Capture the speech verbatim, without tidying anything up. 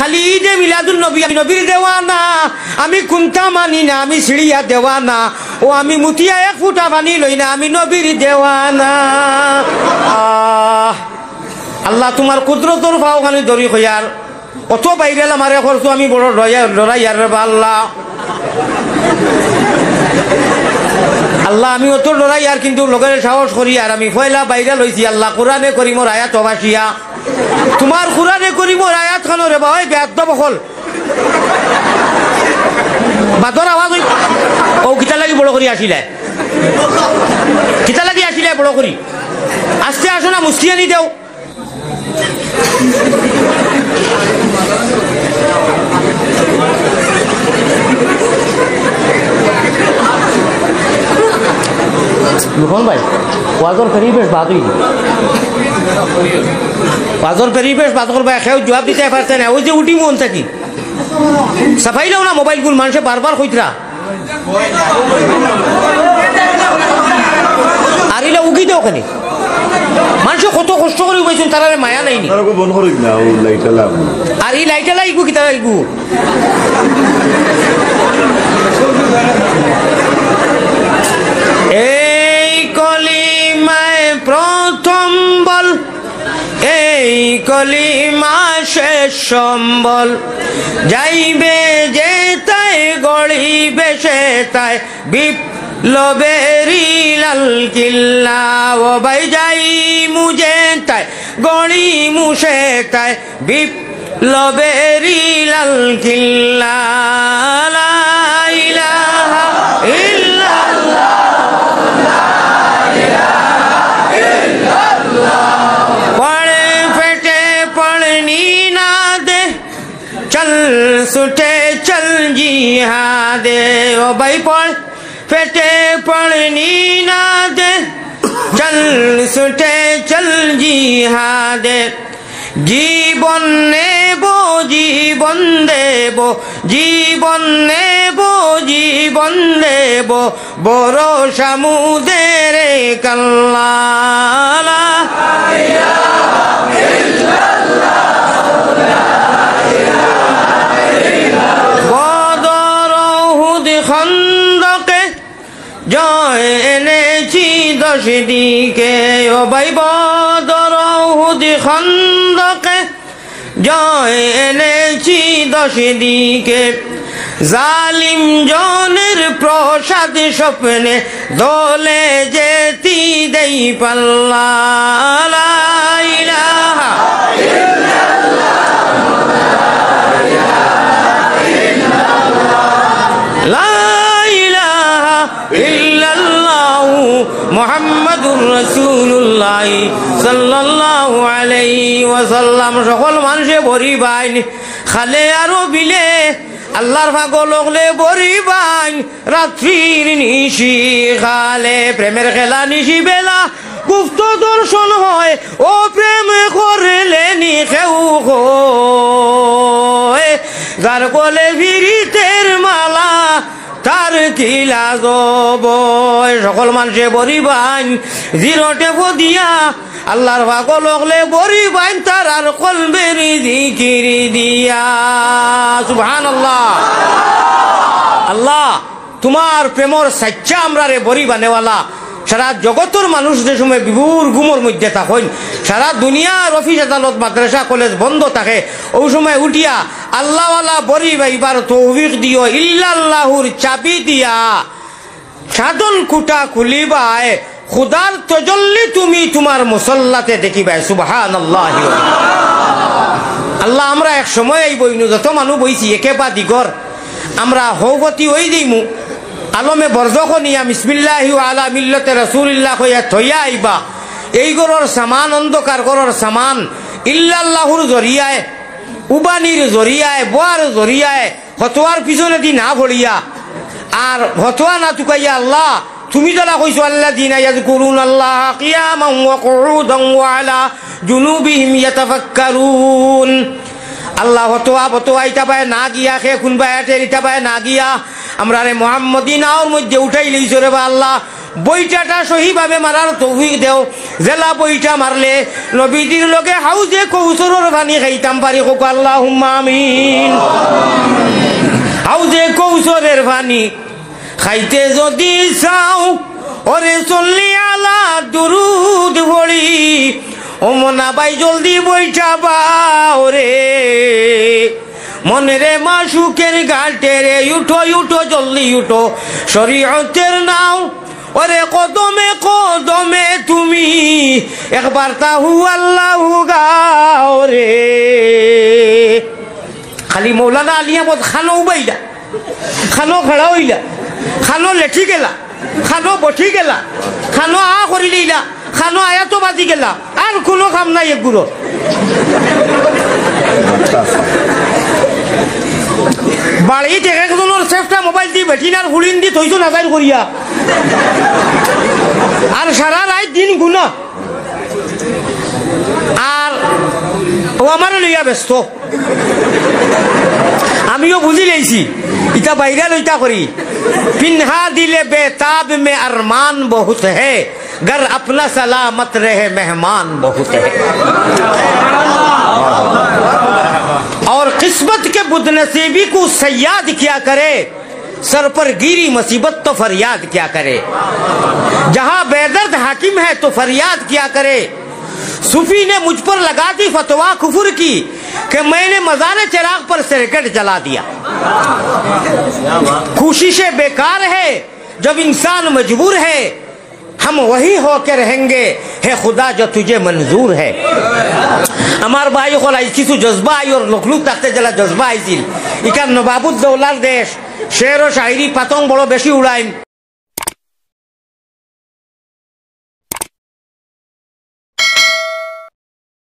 খালি ঈদে মিলাদুন নবী, আমি নবীর দেওয়ানা, আমি কুন্তা মানি না, আমি ছিড়িয়া দেওয়ানা, ও আমি মুতিয়া এক ফুটা পানি লই না, আমি নবীর দেওয়ানা। আহ, আল্লাহ তুমার কুদরতর পাও খানি ধরি কইয়ার, অত ভাইরাল আমারে করছো, আমি বড় ডরাইয়ার, ডরাইয়ার রে বা আল্লাহ। আল্লাহ, আমি অত ডরাইয়ার, কিন্তু লগের সাহস করিয়ার, আমি পয়লা ভাইরাল অইছি আল্লাহ, কোরআনে করিমর আয়াত অবাসিয়া। তুমার কোরআনে করিমর আয়াত খানো রে বা, ওই বেয়াদব অকল। বাদর আওয়াজ অই, ও কিতা লাগি বড় করি আসিলায়? কিতা লাগি আসিলায় বড় করি? আস্তে আসো না, মুস্কিয়ানি দেও। রুকন ভাই, ওয়াজর পরিবেশ বাদ অইল। ওয়াজর পরিবেশ বাদ করবা, কেউ জবাব দিতে পারছে না। ওই যে উঠি মন থাকি। সাফাইলাও না মোবাইলগুন, মানষে বারবার কইতরা। আর ইলা উগি দেও কেনে? মানষে কত কষ্ট করি উবাইছইন, তারারে মায়া নাইনি। তারা বন্ধ করুক না, ও লাইট আলা। আর ই লাইট আলা ইগু কিতা ইগু? এই কলিমায় প্রথম বল, এই কলিমা শেষ সম্বল, যাইবে যেতায় গড়িবে সেতায় বিপ্লবেরই লাল কিল্লা। ও ভাই যাইমু যেতায় গড়িমু সেতায় বিপ্লবেরই লাল কিল্লা। লা ইলাহা ইল্লাল্লাহ। পড় ফেটে পড়নি না দে, চল ছুটে চল জিহাদে। ও ভাই পড় ফেটে পড়নি না দে, চল ছুটে চল জিহাদে। জীবন নেব, জীবন দেব, জীবন নেব, জীবন দেব, ভরসা মোদের এক আল্লাহ। বদর উহুদ খন্দকে জয় এনেছি দশ দিকে, ও ভাই বদর উহুদ খন্দকে জয় এনেছি দশ দিকে, জালিম জনের প্রসাদ স্বপ্নে দলে যেতি দেই পাল্লা। লা ইলাহা, লা ইলাহা ইল্লাল্লাহু মুহাম্মাদুর রাসূলুল্লাহ সাল্লাল্লাহু আলাইহি ওয়াসাল্লাম। সকল মানষে বড়ি বাইন, খালে আরো বিলে, আল্লাহর পাগল অকলে বড়ি বাইন, রাত্রির নিশি খালে। প্রেমের খেলা নিশি বেলা, গুপ্ত দর্শন হয়, ও প্রেম করলে নি কেউ কয়, যার গলে পিরিতের মালা, তার কি লাজ অবয়? সকল মানষে বড়ি বাইন, জিরো টেপো দিয়া, আল্লাহর পাগল অকলে বড়ি বাইন, তারার কলবের জিকির দিয়া। সুবহানাল্লাহ। আল্লাহ, তুমার প্রেমর সাইচ্চা আমরারে বড়ি বানেওয়ালা। সারা জগতর মানুষ যে সময় বিভোর ঘুমর মধ্যে থাকইন, সারা দুনিয়ার অফিস আদালত মাদ্রাসা কলেজ বন্ধ থাকে, অউ সময় উঠিয়া আল্লাহওয়ালা বড়ি বাইবার তৌফিক দিও, ইল্লাল্লাহুর চাবি দিয়া সাধন কুটা খুলিবায়, খুদার তজল্লি তুমি তুমার মুসল্লাতে দেখিবায়। সুবহানাল্লাহি ওয়া বিহামদিহি। আল্লাহ, আমরা এক সময় আইবো, ইনো যত মানুষ বইছি, একে বা দিগর, আমরা হৌফতি অই দিমু। আলমে বরজখ নিয়া বিসমিল্লাহি ওয়া আলা মিল্লাতে রাসূলিল্লাহ কইয়া থইয়া আইবা। এই ঘরর সামান, অন্ধকার ঘরর সামান, ইল্লাল্লাহুর জরিয়ায়, উবানির জরিয়ায়, বওয়ার জরিয়ায়, ফতোয়ার পিছনেদি না পড়িয়া, আর ফতোয়া না তুকাইয়া আল্লাহ, তুমি যেলা কইছো, আল্লাযীনা ইয়াযকুরুনাল্লাহা কিয়ামান ওয়া কুউদান ওয়া আলা জুনুবিহিম ইয়াতাফাক্কারুন। আল্লাহ ফতোয়া, ফতোয়া ইতাবায় না গিয়া, কে কুনবায় টের ইতাবায় না গিয়া, আমরারে মোহাম্মদী নাওর মধ্যে উঠাই লইছো রে বা আল্লাহ। বৈঠাটা সহিভাবে মারার তৌফিক দেও, যেলা বৈঠা মারলে নবীজির লগে হাউজে কৌসরর পানি খাইতাম পারি। কউক্কা আল্লাহুম্মা আমিন। হাউজে কৌসরর পানি খাইতে যদি চাও, ওরে সল্লি আলা দুরুদ পড়ি, ও মনা ভাই জলদি বৈঠা বাও রে। মনরে মাশুকের ঘাটে রে, উঠো, উঠো, জলদি উঠো, শরীয়তের নাও। ওরে কদমে কদমে তুমি একবার তাহু আল্লাহু গাও রে। খালি মৌলানা আলী আহমদ খানো উবাইলা, খানো খাড়া অইলা, খানো লেঠি গেলা, খানো বঠি গেলা, খানো আ করি লইলা, খানো আয়াতো বাজি গেলা, আর কুনু কাম নাই এগুরো। বাড়িত এক একজনর চেষ্টা মোবাইল দি বেটিনার হুড়িন দি থইছো নাজাইর করিয়া। আর সারা রাইত দিন গুনা। আর ও আমারে লইয়া ব্যস্ত। আমিও বুঝি লইছি, ইতা বাইরা লইতা করি। পিনহা দিলে বেতাব মে আরমান বহুত হে, গর আপনা সালামত রহে মেহমান বহুত হে। और किस्मत के बदनसीबी को सयाद क्या करे, सर पर गिरी मुसीबत तो फरियाद क्या करे। जहां बेदर्द हाकिम है तो फरियाद क्या करे। सूफी ने मुझ पर लगा दी फतवा कुफर की कि मैंने मज़ार चिराग पर सिरकट जला दिया। कोशिशें बेकार है जब इंसान मजबूर है, हम वही होके रहेंगे, हे खुदा जो तुझे मंजूर है। আমার ভাই অকল, আইজ কিছু জজবা আইওর, লখনৌ থাকতে যেলা জজবা আইছিল। ইখান নবাবুদ্দৌলার দেশ, শের ও শায়রি পাতং বড় বেশি উড়াইন।